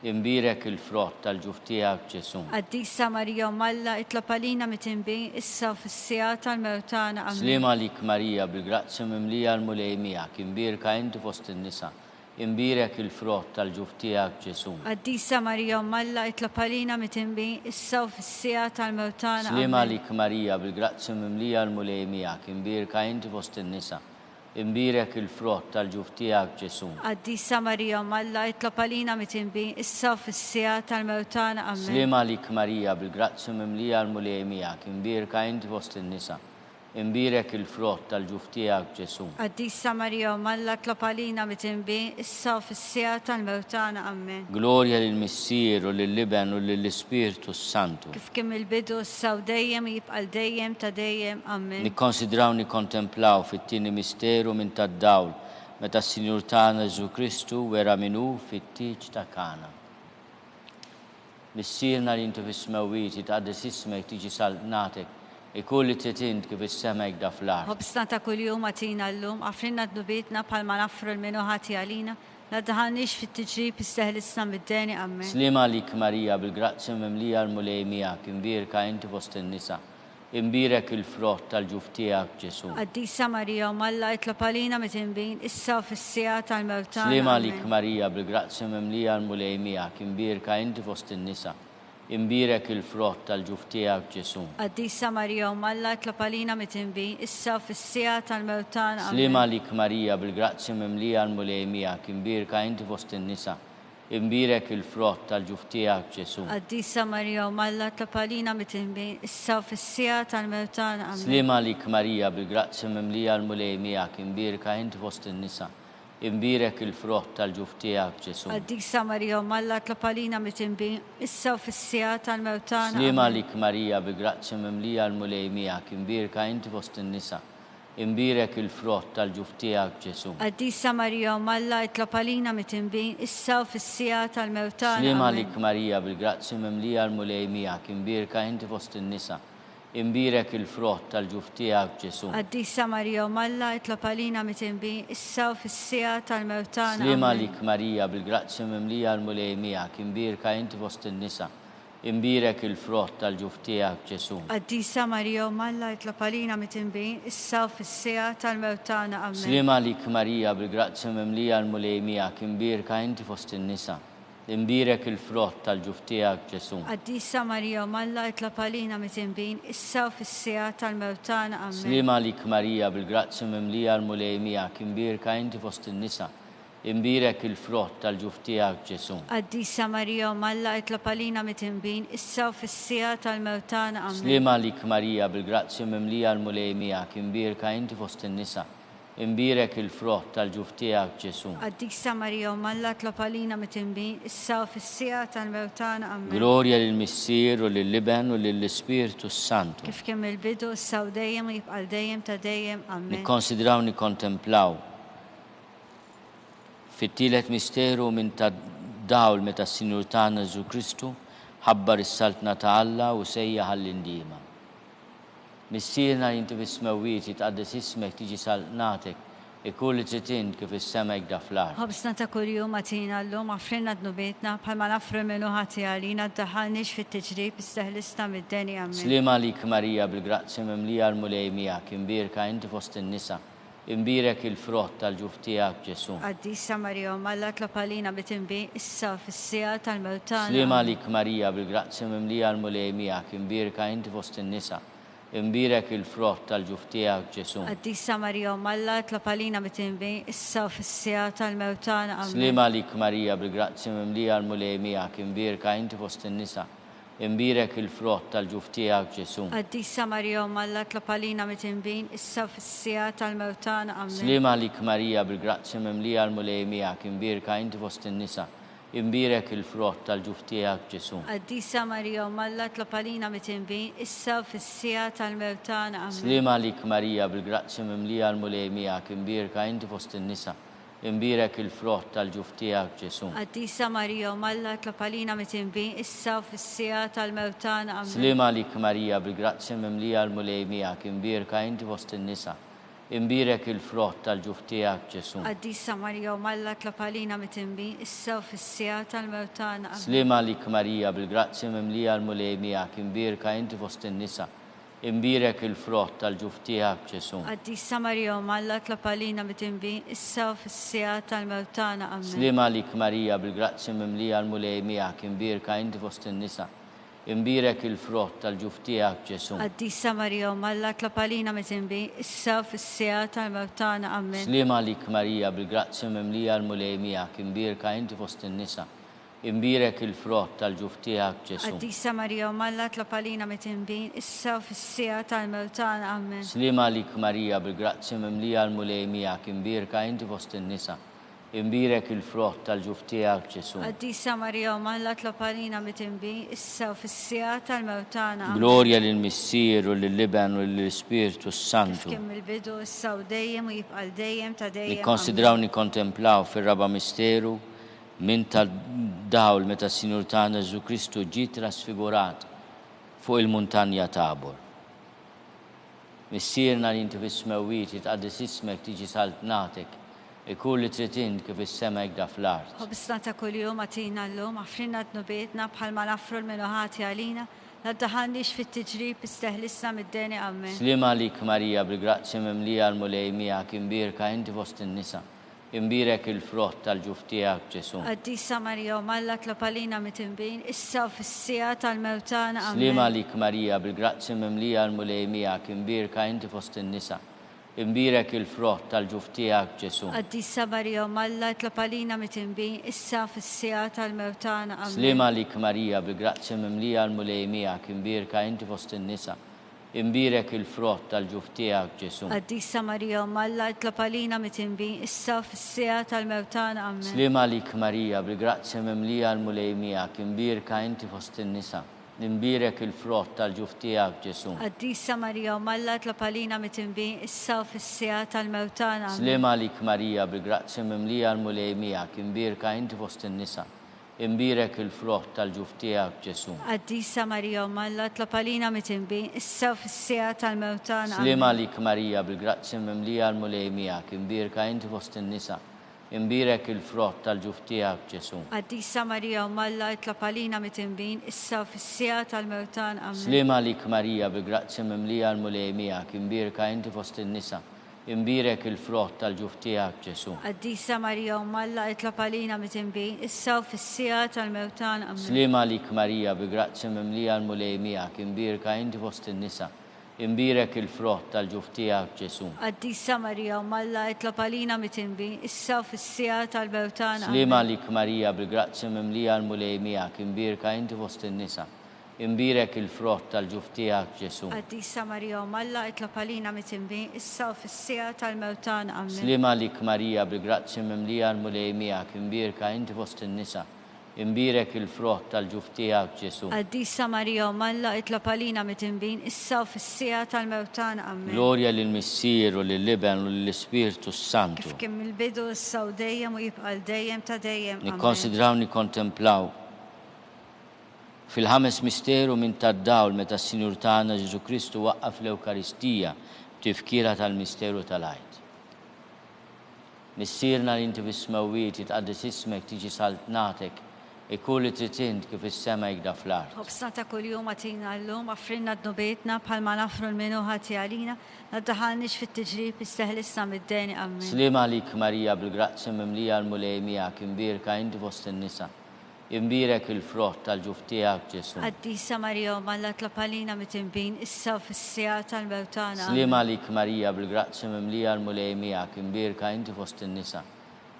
Imbierek il-frott tal-ġuf tiegħek, Ġesù. Qaddisa Marija Omm Alla, itlob għalina mitinbin, issa u fis-siegħa tal-mewt tagħna. Ammen. Sliem għalik Marija, bil-grazzja mimlija l-Mulej miegħek, imbierka inti fost in-nisa, imbierek il-frott tal-ġuf tiegħek, Ġesù. Qaddisa Marija Omm Alla, itlob għalina mitinbin, issa u fis-siegħa tal-mewt tagħna. Sliem Ammen. għalik Marija, bil-grazzja mimlija l-Mulej miegħek, imbierka inti fost in-nisa, Imbierek il-frott tal-ġuf tiegħek, Ġesù. Qaddisa Marija Omm Alla, itlob għalina mitinbin, issa u fis-siegħa tal-mewt tagħna. Ammen. Sliem għalik Marija, bil-grazzja mimlija l-Mulej miegħek, imbierka inti fost in-nisa, imbierek il-frott tal-ġuf tiegħek, Ġesù. Qaddisa Marija Omm Alla, itlob għalina mitinbin, issa u fis-siegħa tal-mewt tagħna. Ammen. Glorja lill-Missier u lill-Iben u lill-Ispirtu s-Santu. Kif kien mill-bidu, issa u dejjem, u jibqa' għal dejjem ta' dejjem. Ammen. Nikkonsidraw nikkontemplaw fit-tieni misteru minn tad-dawl, meta s-Sinjur tagħna Ġesù Kristu wera min hu fit-tieġ ta' Kana. Missierna li inti fis-smewwiet, jitqaddes ismek, tiġi saltnatek, ikun li trid int kif fis-sema hekk da fl-art. Ħobżna ta' kuljum agħtina llum, aghfrilna dnubietna bħalma naghfru 'l min hu ħati għalina, La ddaħħalniex fit-tiġrib iżda ħelisna mid-deni. Ammen. Sliem għalik Marija bil-grazzja mimlija l-Mulej miegħek, imbierka inti fost in-nisa, imbierek il-frott tal-ġuf tiegħek Ġesù. Qaddisa Marija Omm Alla itlob għalina midinbin, issa u fis-siegħa tal-mewt tagħna. Sliem għalik Ammen. Marija bil-grazzja mimlija l-Mulej miegħek, imbierka inti fost in-nisa, Imbierek il-frott tal-ġuf tiegħek, Ġesù. Qaddisa Marija Omm Alla, itlob għalina midinbin, issa u fis-siegħa tal-mewt tagħna. Sliem Ammen. għalik Marija, bil-grazzja mimlija l-Mulej miegħek, imbierka inti fost in-nisa, imbierek il-frott tal-ġuf tiegħek, Ġesù. Qaddisa Marija Omm Alla, itlob għalina midinbin, issa u fis-siegħa tal-mewt tagħna. Ammen. Sliem għalik Marija, bil-grazzja mimlija l-Mulej miegħek, imbierka inti fost in-nisa, Imbierek il-frott tal-ġuf tiegħek, Ġesù. Qaddisa Marija Omm Alla, itlob għalina midinbin, issa u fis-siegħa tal-mewt tagħna. Sliem Ammen. għalik Marija, bi grazzja mimlija l-Mulej miegħek, imbierka inti fost in-nisa, imbierek il-frott tal-ġuf tiegħek, Ġesù. Qaddisa Marija Omm Alla, itlob għalina midinbin, issa u fis-siegħa tal-mewt tagħna. Sliem Ammen. għalik Marija, bil-grazzja mimlija l-Mulej miegħek, imbierka inti fost in-nisa, Imbierek il-frott tal-ġuf tiegħek, Ġesù. Qaddisa Marija Omm Alla, itlob għalina midinbin, issa u fis-siegħa tal-mewt tagħna. Sliem Ammen. għalik Marija, bil-grazzja mimlija l-Mulej miegħek, imbierka inti fost in-nisa, imbierek il-frott tal-ġuf tiegħek, Ġesù. Qaddisa Marija Omm Alla, itlob għalina midinbin, issa u fis-siegħa tal-mewt tagħna. Ammen. Sliem għalik Marija, bil-grazzja mimlija l-Mulej miegħek, imbierka inti fost in-nisa, Imbierek il-frott tal-ġuf tiegħek, Ġesù. Qaddisa Marija Omm Alla, itlob għalina midinbin, issa u fis-siegħa tal-mewt tagħna. Ammen. Sliem għalik Marija, bil-grazzja mimlija l-Mulej miegħek, imbierka inti fost in-nisa, Imbierek il-frott tal-ġuf tiegħek, Ġesù. Qaddisa Marija Omm Alla itlob għalina mitinbin, issa u fis-siegħa tal-mewt tagħna. Ammen. Sliem għalik Marija, bil-grazzja mimlija l-Mulej miegħek, imbierka inti fost in-nisa, imbierek il-frott tal-ġuf tiegħek, Ġesù. Qaddisa Marija Omm Alla itlob għalina mitinbin, issa u fis-siegħa tal-mewt tagħna. Ammen. Glorja lill-Missier u lill-Iben u lill-Ispirtu s-Santu. Kif kien mill-bidu, issa u dejjem u jibqa' għal dejjem ta' dejjem. Ammen. Nikkonsidraw nikkontemplaw Fit-tielet misteru minn ta' dawl meta s-Sinjur tagħna Ġesù Kristu ħabbar is-Saltna ta' Alla u sejjaħ għall-indiema. Missierna li inti fis-smewwiet, jitqaddes ismek, tiġi saltnatek, ikun li trid int kif fis-sema hekk da fl-art. Ħobżna ta' kuljum agħtina llum, aghfrilna dnubietna, bħalma naghfru 'l min hu ħati għalina, ddaħħalniex fit-tiġrib, iżda ħlisna mid-deni. Ammen. Sliem għalik Marija, bil-grazzja mimlija l-Mulej miegħek, imbierka inti fost in-nisa, Imbierek il-frott tal-ġuf tiegħek, Ġesù. Qaddisa Marija Omm Alla tlob għalina mitinbin issa u fis-siegħa tal-mewt tagħna. Sliem għalik Marija, bil-grazzja mimlija l-Mulej miegħek, imbierka inti fost in-nisa, imbierek il-frott tal-ġuf tiegħek, Ġesù. Qaddisa Marija Omm Alla tlob għalina mitinbin issa u fis-siegħa tal-mewt tagħna. Ammen. Sliem għalik Marija, bil-grazzja mimlija l-Mulej miegħek, imbierka inti fost in-nisa, Imbierek il-frott tal-ġuf tiegħek, Ġesù. Qaddisa Marija Omm Alla tlob għalina mitinbin, issa u fis-siegħa tal-mewt tagħna. Ammen. Sliem għalik Marija, bil-grazzja mimlija l-Mulej miegħek, imbierka inti fost in-nisa, imbierek il-frott tal-ġuf tiegħek, Ġesù. Qaddisa Marija Omm Alla tlob għalina mitinbin, issa u fis-siegħa tal-mewt tagħna. Ammen. Sliem għalik Marija, bil-grazzja mimlija l-Mulej miegħek, imbierka inti fost in-nisa, Imbierek il-frott tal-ġuf tiegħek, Ġesù. Qaddisa Marija, Omm Alla, itlob għalina mitinbin, issa u fis-siegħa tal-mewt tagħna. Ammen. Sliem għalik Marija, bil-grazzja mimlija l-Mulej miegħek, imbierka inti fost in-nisa, imbierek il-frott tal-ġuf tiegħek, Ġesù. Qaddisa Marija, Omm Alla, itlob għalina mitinbin, issa u fis-siegħa tal-mewt tagħna. Ammen. Sliem għalik Marija, bil-grazzja mimlija l-Mulej miegħek, imbierka inti fost in-nisa, Imbierek il-frott tal-ġuf tiegħek, Ġesù. Qaddisa Marija Omm Alla tlob għalina midinbin, issa u fis-siegħa tal-mewt tagħna. Ammen. Sliem għalik Marija, bil-grazzja mimlija l-Mulej miegħek, imbierka inti fost in-nisa, imbierek il-frott tal-ġuf tiegħek, Ġesù. Qaddisa Marija Omm Alla tlob għalina midinbin, issa u fis-siegħa tal-mewt tagħna. Ammen. Sliem għalik Marija, bil-grazzja mimlija l-Mulej miegħek, imbierka inti fost in-nisa, Imbierek il-frott tal-ġuf tiegħek, Ġesù. Qaddisa Marija Omm Alla tlob għalina mitinbin, issa u fis-siegħa tal-mewt tagħna. Ammen. Sliem għalik Marija, bil-grazzja mimlija l-Mulej miegħek, imbierka inti fost in-nisa, imbierek il-frott tal-ġuf tiegħek, Ġesù. Qaddisa Marija Omm Alla tlob għalina mitinbin, issa u fis-siegħa tal-mewt tagħna. Ammen. Glorja lill-Missier u lill-Iben u lill-Ispirtu s-Santu. Kif kien mill-bidu, issa u dejjem u jibqa' għal dejjem ta' dejjem. Ammen. Nikkonsidraw nikkontemplaw fir-raba' misteru Minn tad-dawl meta s-Sinjur tagħna Ġesù Kristu ġie trasfigurat fuq il-muntanja Tabor. Missierna li inti fis-smewwiet, jitqaddes ismek, tiġi saltnatek, ikun li trid int kif fis-sema hekk da fl-art. Ħobżna ta' kuljum agħtina llum, aghfrilna dnubietna bħalma naghfru 'l min hu ħati għalina, la ddaħħalniex fit-tiġrib iżda eħlisna mid-deni. Ammen. Sliem għalik Marija, bil-grazzja mimlija l-Mulej miegħek, imbierka inti fost in-nisa, Imbierek il-frott tal-ġuf tiegħek, Ġesù. Qaddisa Marija Omm Alla tlob għalina mitinbin, issa u fis-siegħa tal-mewt tagħna. Ammen. Sliem għalik Marija, bil-grazzja mimlija l-Mulej miegħek, imbierka inti fost in-nisa, imbierek il-frott tal-ġuf tiegħek, Ġesù. Qaddisa Marija Omm Alla itlob għalina mitinbin, issa u fis-siegħa tal-mewt tagħna. Ammen. Sliem għalik Marija, bil-grazzja mimlija l-Mulej miegħek, imbierka inti fost in-nisa, Imbierek il-frott tal-ġuf tiegħek, Ġesù. Qaddisa Marija Omm Alla, itlob għalina mitinbin, issa u fis-siegħa tal-mewt tagħna. Ammen. Sliem għalik Marija, bil-grazzja mimlija l-Mulej miegħek, imbierka inti fost in-nisa, imbierek il-frott tal-ġuf tiegħek, Ġesù. Qaddisa Marija Omm Alla, itlob għalina mitinbin, issa u fis-siegħa tal-mewt tagħna. Ammen. Sliem għalik Marija, bil-grazzja mimlija l-Mulej miegħek, imbierka inti fost in-nisa, Imbierek il-frott tal-ġuf tiegħek, Ġesù. Qaddisa Marija Omm Alla, itlob għalina mitinbin, issa u fis-siegħa tal-mewt tagħna. Sliem Ammen. għalik Marija, bil-grazzja mimlija l-Mulej miegħek, imbierka inti fost in-nisa, imbierek il-frott tal-ġuf tiegħek, Ġesù. Qaddisa Marija Omm Alla, itlob għalina mitinbin, issa u fis-siegħa tal-mewt tagħna. Ammen. Sliem għalik Marija, bil-grazzja mimlija l-Mulej miegħek, imbierka inti fost in-nisa, Imbierek il-frott tal-ġuf tiegħek, Ġesù. Qaddisa Marija Omm Alla, itlob għalina mitinbin, issa u fis-siegħa tal-mewt tagħna. Ammen. Sliem għalik Marija, bi grazzja mimlija l-Mulej miegħek, imbierka inti fost in-nisa, Imbierek il-frott tal-ġuf tiegħek, Ġesù. Qaddisa Marija, Omm Alla, itlob għalina mitinbin, issa u fis-siegħa tal-mewt tagħna. Sliem Ammen. għalik Marija, bil-grazzja mimlija l-Mulej miegħek, imbierka inti fost in-nisa, imbierek il-frott tal-ġuf tiegħek, Ġesù. Qaddisa Marija, Omm Alla, itlob għalina mitinbin, issa u fis-siegħa tal-mewt tagħna. Ammen. Sliem għalik Marija, bil-grazzja mimlija l-Mulej miegħek, imbierka inti fost in-nisa, Imbierek il-frott tal-ġuf tiegħek, Ġesù. Qaddisa Marija Omm Alla, itlob għalina midinbin, issa u fis-siegħa tal-mewt tagħna. Ammen. Glorja lill-Missier u lill-Iben u lill-Ispirtu s-Santu. Kif kien mill-bidu, issa u dejjem u jibqa' għal dejjem ta' dejjem. Ammen. Nikkonsidraw nikkontemplaw fil-ħames misteru minn tad-dawl meta s-Sinjur tagħna Ġesù Kristu waqqaf l-Ewkaristija b'tifkira tal-misteru tal-Għid. Missierna li inti fis-smewwiet, jitqaddes ismek, tiġi saltnatek, ikun li trid int kif fis-sema hekda fl-art. Ħobżna ta' kuljum agħtina llum, aghfrilna dnubietna bħalma naghfru 'l min hu ħati għalina, la ddaħħalniex fit-tiġrib, iżda eħlisna mid-deni. Ammen. Sliem għalik Marija bil-grazzja mimlija l-Mulej miegħek, imbierka inti fost in-nisa, Imbierek il-frott tal-ġuf tiegħek, Ġesù. Qaddisa Marija Omm Alla tlob għalina mitinbin, issa u fis-siegħa tal-mewt tagħna. Sliem Ammen. għalik Marija bil-grazzja mimlija l-Mulej miegħek, imbierka inti fost in-nisa.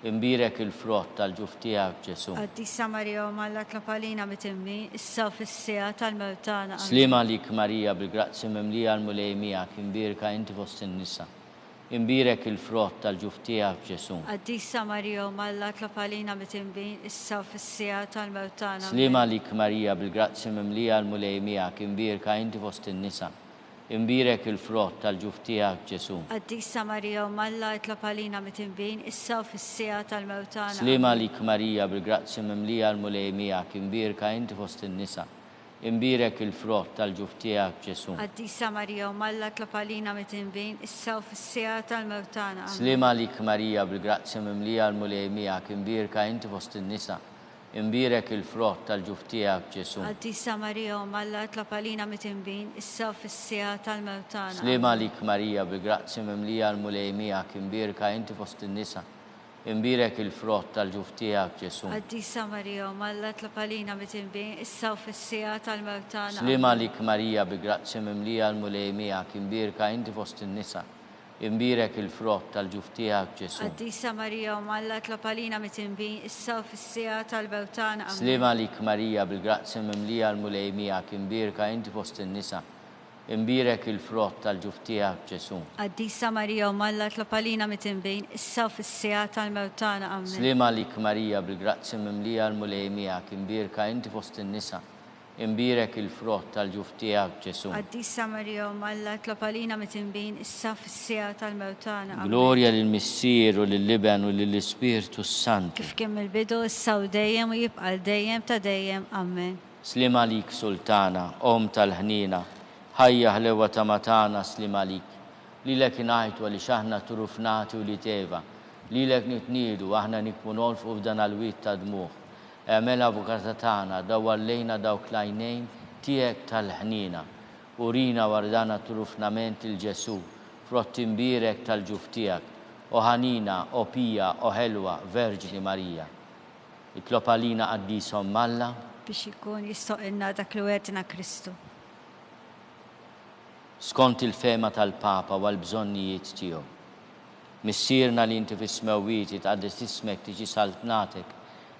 Imbierek il-frott tal-ġuf tiegħek, Ġesù. Qaddisa Marija Omm Alla tlob għalina mitinbin, issa u fis-siegħa tal-mewt tagħna. Sliem Ammen. għalik Marija bil-grazzja mimlija l-Mulej miegħek, imbierka inti fost in-nisa. Imbierek il-frott tal-ġuf tiegħek, Ġesù. Qaddisa Marija Omm Alla tlob għalina mitinbin, issa u fis-siegħa tal-mewt tagħna. Sliem Ammen. għalik Marija bil-grazzja mimlija l-Mulej miegħek, imbierka inti fost in-nisa. Imbierek il-frott tal-ġuf tiegħek, Ġesù. Qaddisa Marija Omm Alla itlob għalina mitinbin, issa u fis-siegħa tal-mewt tagħna. Sliem Ammen. għalik Marija bil-grazzja mimlija l-Mulej miegħek, imbierka inti fost in-nisa. Imbierek il-frott tal-ġuf tiegħek, Ġesù. Qaddisa Marija, Omm Alla, itlob għalina midinbin, issa u fis-siegħa tal-mewt tagħna. Ammen. Sliem għalik Marija, bil-grazzja mimlija l-Mulej miegħek, imbierka inti fost in-nisa, imbierek il-frott tal-ġuf tiegħek, Ġesù. Qaddisa Marija, Omm Alla, itlob għalina midinbin, issa u fis-siegħa tal-mewt tagħna. Sliem Ammen. għalik Marija, bil-grazzja mimlija l-Mulej miegħek, imbierka inti fost in-nisa, Imbierek il-frott tal-ġuf tiegħek, Ġesù. Qaddisa Marija, Omm Alla, itlob għalina midinbin, issa u fis-siegħa tal-mewt tagħna. Sliem Ammen. għalik Marija, bi grazzja mimlija l-Mulej miegħek, imbierka inti fost in-nisa, imbierek il-frott tal-ġuf tiegħek, Ġesù. Qaddisa Marija, Omm Alla, itlob għalina midinbin, issa u fis-siegħa tal-mewt tagħna. Sliem Ammen. għalik Marija, bil-grazzja mimlija l-Mulej miegħek, imbierka inti fost in-nisa, Imbierek il-frott tal-ġuf tiegħek, Ġesù. Qaddisa Marija, Omm Alla, itlob għalina midinbin, issa u fis-siegħa tal-mewt tagħna. Ammen. Sliem għalik Marija, bil-grazzja mimlija l-Mulej miegħek, imbierka inti fost in-nisa, imbierek il-frott tal-ġuf tiegħek, Ġesù. Qaddisa Marija, Omm Alla, itlob għalina midinbin, issa u fis-siegħa tal-mewt tagħna. Ammen. Glorja lill-Missier u lill-Iben u lill-Ispirtu s-Santu. Kif kien mill-bidu, issa u dejjem u jibqa' għal dejjem ta' dejjem. Ammen. Sliem għalik Sultana, Omm tal-ħniena, Ħajja ħlewwa ta' ma tagħna sliem għalik. Lilek ingħajtu għaliex aħna turufnati wlied Eva. Lilek nitniedu, aħna nikmu nolfqu f'dan għall-wied ta' dmugħ. Agħmel avukata tagħna, dawwar lejna dawk l-għajnejn tiegħek tal-ħniena. Urina wara dan għat-turufnament lil Ġesù, frott imbierek tal-ġuf tiegħek. O ħanina, o pija, o ħelwa, Verġni Marija. Itlob għalina Qaddisa Omm Alla. Biex ikun jistoqilna dak li wegħdna Kristu. Skont il-fehma tal-Papa u għall-bżonnijiet tiegħu. Missierna li inti fis-smewwiet, jitqaddes ismek, tiġi saltnatek,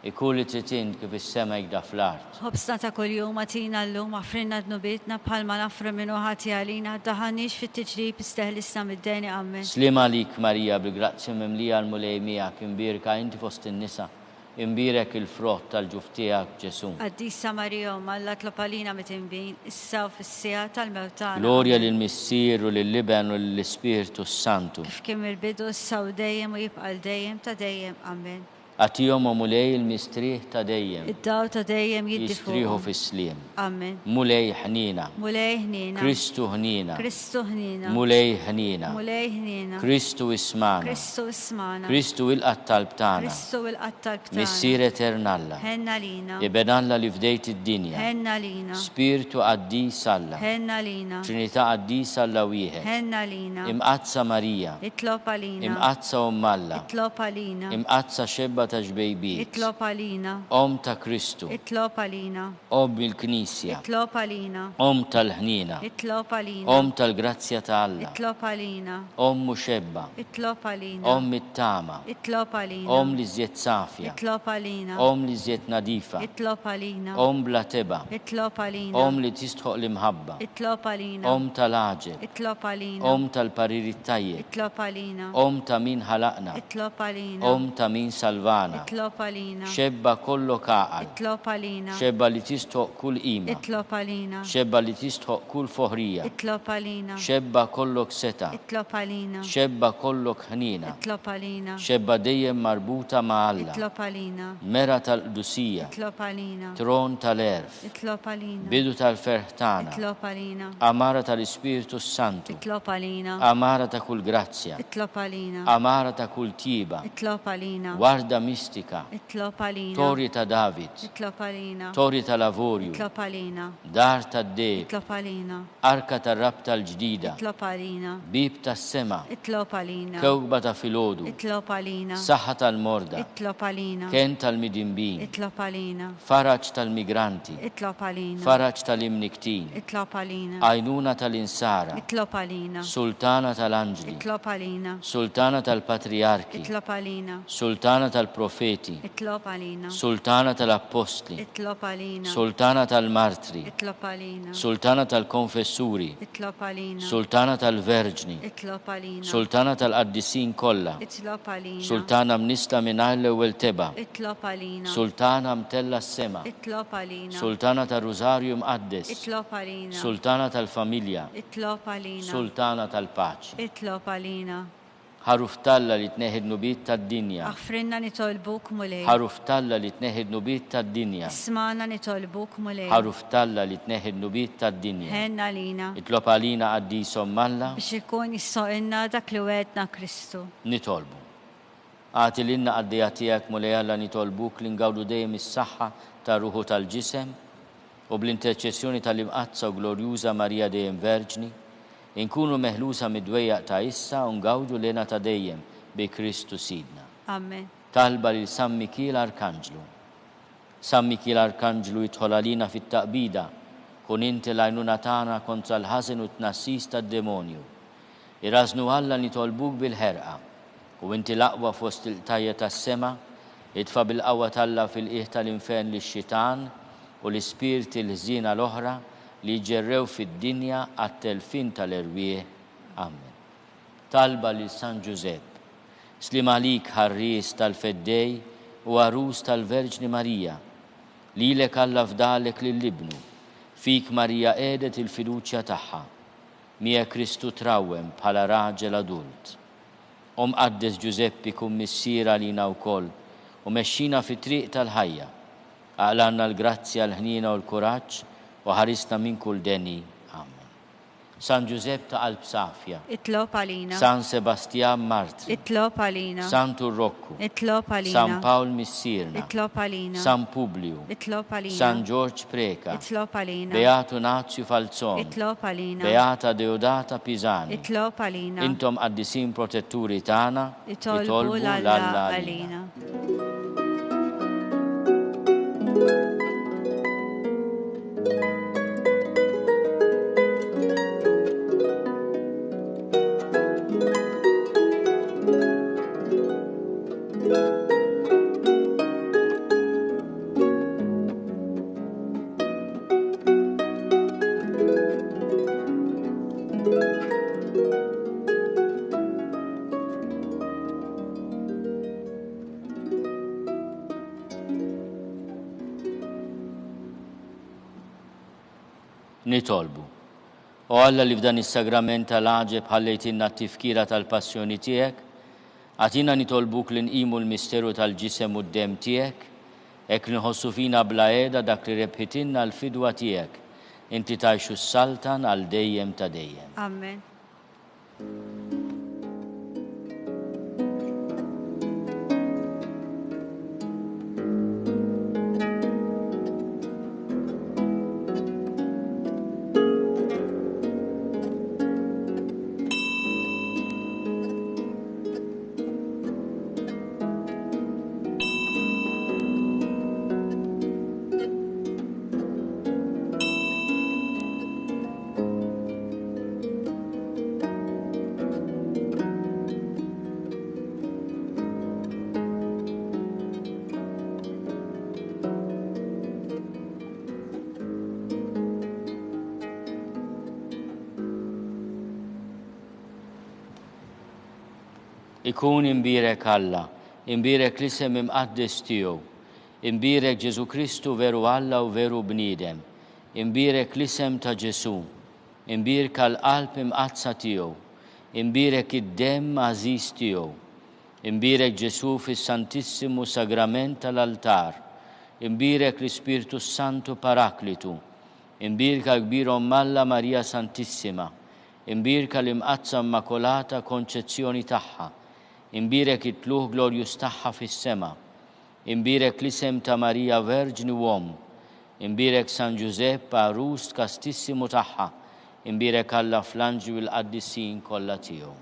ikun li trid int kif fis-sema hekk da fl-art. Ħobżna ta' kuljum agħtina llum, aghfrilna dnubietna bħalma naghfru min hu ħati għalina, ddaħħalniex fit-tiġrib iżda eħlisna mid-deni. Ammen. Sliem għalik Marija, bil-grazzja mimlija l-Mulej miegħek, imbierka inti fost in-nisa, Imbierek il-frott tal-ġuf tiegħek, Ġesù. Qaddisa Marija Omm Alla tlob għalina midinbin, issa u fis-siegħa tal-mewt tagħna. Glorja Ammen. lill-Missier u lill-Iben u lill-Ispirtu s-Santu. Kif kien mill-bidu, issa u dejjem u jibqa' għal dejjem ta' dejjem. Ammen. Agħtihom, o Mulej, il-mistrieħ ta' dejjem. Id-dawl ta' dejjem jiddi Jistrieħu fuqhom. fis-sliem. Ammen. Mulej ħniena. Mulej ħniena. Kristu ħniena. Kristu ħniena. Mulej ħniena. Mulej ħniena. Kristu ismagħna. Kristu ismagħna. Kristu ilqa' t-talb tagħna. Kristu ilqa' t-talb tagħna. Missier etern Alla. Ħenn għalina. Iben Alla li fdejt id-dinja. Ħenn għalina. Spirtu qaddis Alla. Ħenn għalina. Trinità qaddisa Alla wieħed. Ħenn għalina. Imqaddsa Marija. Itlob għalina. Imqaddsa Omm Alla. Itlob għalina. Imqaddsa xebba. Xebba ta' xbejbiet. Itlob għalina. Omm ta' Kristu. Itlob għalina. Omm il-Knisja. Itlob għalina. Omm tal-ħniena. Itlob għalina. Omm tal-grazzja ta' Alla. Itlob għalina. Omm u xebba. Itlob għalina. Omm it-tama. Itlob għalina. Omm l-iżjed safja. Itlob għalina. Omm l-iżjed nadifa. Itlob għalina. Omm bla tebgħa. Itlob għalina. Omm li tistħoqq l-imħabba. Itlob għalina. Omm tal-għaġeb. Itlob għalina. Omm tal-parir it-tajjeb. Itlob għalina. Omm ta' min ħalaqna. Itlob għalina. Omm ta' min salvana. Itlob għalina. Xebba kollok għaqal. Itlob għalina. Xebba li tistħoqq kull qima. Itlob għalina. Xebba li tistħoqq kull foħrija. Itlob għalina. Xebba kollok setgħa. Itlob għalina. Xebba kollok ħniena. Itlob għalina. Xebba dejjem marbuta ma' Alla. Itlob għalina. Mera tal-qdusija. Itlob għalina. Tron tal-għerf. Itlob għalina. Bidu tal-ferħ tagħna. Itlob għalina. Għamara tal-Ispirtu s-Santu. Itlob għalina. Għamara ta' kull grazzja. Itlob għalina. Għamara ta' kull tjieba. Itlob għalina. Warda mistika. Itlob għalina. Torri ta' David. Itlob għalina. Torri tal-avorju. Itlob għalina. Dar tad-deheb. Itlob għalina. Arka tar-Rabta l-Ġdida. Itlob għalina. Bieb tas-sema. Itlob għalina. Kewkba ta' filgħodu. Itlob għalina. Saħħa tal-morda. Itlob għalina. Kenn tal-midinbin. Itlob għalina. Faraġ tal-migranti. Itlob għalina. Faraġ tal-imnikktin. Itlob għalina. Għajnuna tal-insara. Itlob għalina. Sultana tal-anġli. Itlob għalina. Sultana tal-patrijarki. Itlob għalina. Sultana tal-profeti. Itlob għalina. Sultana tal-appostli. Itlob għalina. Sultana tal-martri. Itlob għalina. Sultana tal-konfessuri. Itlob għalina. Sultana tal-verġni. Itlob għalina. Sultana tal-qaddisin kollha. Itlob għalina. Sultana mnissla mingħajr l-ewwel tebgħa. Itlob għalina. Sultana mtellgħa s-sema. Itlob għalina. Sultana tar-Rużarju Mqaddes. Itlob għalina. Sultana tal-familja. Itlob għalina. Sultana tal-paċi. Itlob għalina. Ħaruf t'Alla li tneħħi d-dnubiet tad-dinja. Aħfrilna nitolbuk, Mulej. Ħaruf t'Alla li tneħħi d-dnubiet tad-dinja. Ismagħna nitolbuk, Mulej. Ħaruf t'Alla li tneħħi d-dnubiet tad-dinja. Ħenn għalina. Itlob għalina Qaddis Omm Alla. Biex ikun jistħoqilna dak li wegħedna Kristu. Nitolbu. Agħti lilna qaddejja tiegħek, Mulej Alla nitolbuk li ngawdu dejjem is-saħħa tar-ruħ u tal-ġisem, u bl-interċessjoni tal-Imqaddsa u Glorjuża Marija dejjem Verġni, Inkunu meħlusa mid-dwejjaq ta' issa u ngawdu l-hena ta' dejjem bi Kristu Sidna. Amen. Talba lil San Mikiel Arkanġlu. San Mikiel Arkanġlu idħol għalina fit-taqbida, kun inti l-għajnuna tagħna kontra l-ħażen u t-tnassis tad-demonju. Irażżnu Alla nitolbuk bil-ħerqa, u inti l-aqwa fost il-qtajja' tas-sema, itfa' bil-qawwa t'Alla fil-qiegħ tal-infern lix-xitan u l-ispirti l-ħżiena l-oħra li jiġġerrew fid-dinja għat-telfien tal-erwieħ. Amen. Talba lil San Ġużepp. Sliem għalik ħarries tal-Feddej u għarus tal-Verġni Marija. Lilek Alla fdalek lil Ibnu. Fik Marija qiegħdet il-fiduċja tagħha. Miegħek Kristu trawwem bħala raġel adult. O Mqaddes Ġużeppi kun missier għalina wkoll u mexxina fit-triq tal-ħajja. Aqlgħalna l-grazzja, l-ħniena u l-kuraġġ u ħarisna minn kull deni. Amen. San Ġużepp ta' qalb safja. Itlob għalina. San Sebastjan Martri. Itlob għalina. Santu Rokku. Itlob għalina. San Pawl Missierna. Itlob għalina. San Publiju. Itlob għalina. San Ġorġ Preca. Itlob għalina. Beatu Nazju Falzon. Itlob għalina. Beata Deodata Pisani. Itlob għalina. Intom qaddisin protetturi tagħna, Itolbu 'l Alla għalina. Nitolbu. O Alla li f'dan is-sagrament tal-għaġeb ħallejtilna t-tifkira tal-passjoni tiegħek, agħtina nitolbuk li nqimu l-misteru tal-ġisem u d-demm tiegħek, hekk li nħossu fina bla qiegħda dak li rebħitilna l-fidwa tiegħek, inti tgħix u ssaltan għal dejjem ta' dejjem. Amen. Ikun imbierek Alla, imbierek l-isem imqaddes tiegħu. Imbierek Ġesù Kristu veru Alla u veru bniedem. Imbierek l-isem ta' Ġesù. Imbierka l-Qalb Imqaddsa tiegħu. Imbierek id-demm għażiż tiegħu. Imbierek Ġesù fis-Santissimu Sagrament tal-Altar. Imbierek l-Ispirtu s-Santu Paraklitu. Imbierka l-Kbir Omm Alla Marija Santissima. Imbierka l-Imqaddsa Immakolata Konċezzjoni tagħha. Imbierek it-Tlugħ glorjuż tagħha fis-sema. Imbierek l-isem ta' Marija Verġni u Omm. Imbierek San Ġużepp, għarus kastissimu tagħha. Imbierek Alla fl-anġli u l-qaddisin kollha tiegħu.